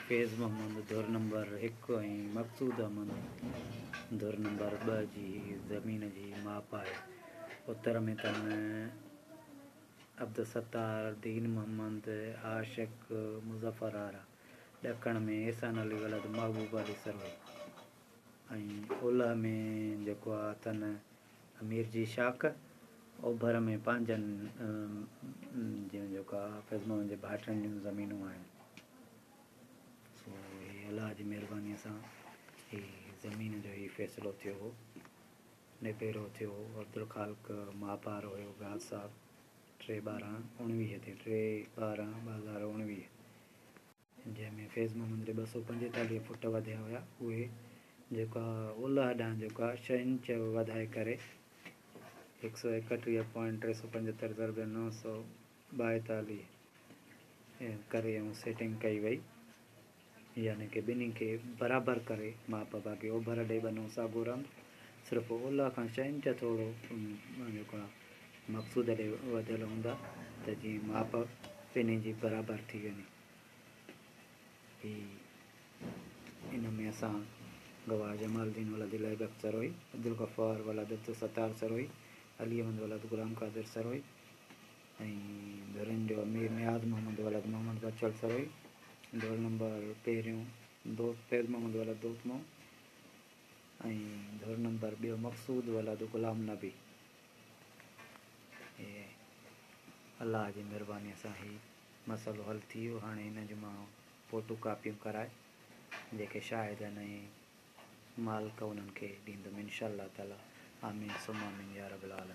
فيض محمد ڌر نمبر 1 ۽ مقصود احمد ڌر نمبر 2 جي زمين جي ماپ آهي. اتر ۾ تن عبدالستار، دين محمد، عاشق، مظفر آرا، ڏکڻ ۾ احسان علي ولد محبوب علي سروهي ۽ اولهه ۾ جيڪو آ تن امير جي شاخ، اوڀر ۾ پنهنجن جون جيڪو آ فيض محمد جي ڀائٽن جون زمينون آهن. سو هي الله جي مهربانيء سان هي زمين جو هي فيصلو ٿيو هو، نبيرو ٿيو هو. عبدالخالق ماپار هيو گاد صاحب 3/12/19 تي، 3/12/2019، جنهن ۾ فيض محمد ڏي 245 فوٽ وڌيا هيا، اهي جيڪا اولهه ڏانهن جيڪا 6 انچ وڌائي ڪري هڪ سؤ ايڪٽيهه پوائنٽ ٽي سؤ پنجهتر ضرب نو سؤ ٻائيتاليهه ڪري ۽ سيٽنگ ڪئي وئي، يعني ڪي ٻنهي کي برابر ڪري ماپ، باقي اوڀر ڏي ٻنو ساڳو رهندو، صرف اولهه کان 6 انچ ٿورو جيڪو مقصود ڏي وڌيل هوندا ته جيئن ماپ ٻنهي جي برابر ٿي وڃي. هي ان ۾ اسان گواهه جمال الدين ولد الاهي بخش سروهي، عبدالغفار ولد عبدالستار سروهي، علي احمد ولد غلام قادر سروهي ۽ ڌرين جو امير نياز محمد ولد محمد بچل سروهي، ڌر نمبر پهريون دوست فيض محمد ولد دوست محمد ۽ ڌر نمبر ٻيو مقصود ولد غلام نبي. هي الله جي مهرباني سان هي مسئلو حل ٿي ويو. هاڻي هن جون مان فوٽو ڪاپيون ڪرائي جيڪي شاهد آهن ۽ مالڪ انهن کي ڏيندم انشاء الله تعالي. آمين ثم آمين يا رب العالمين.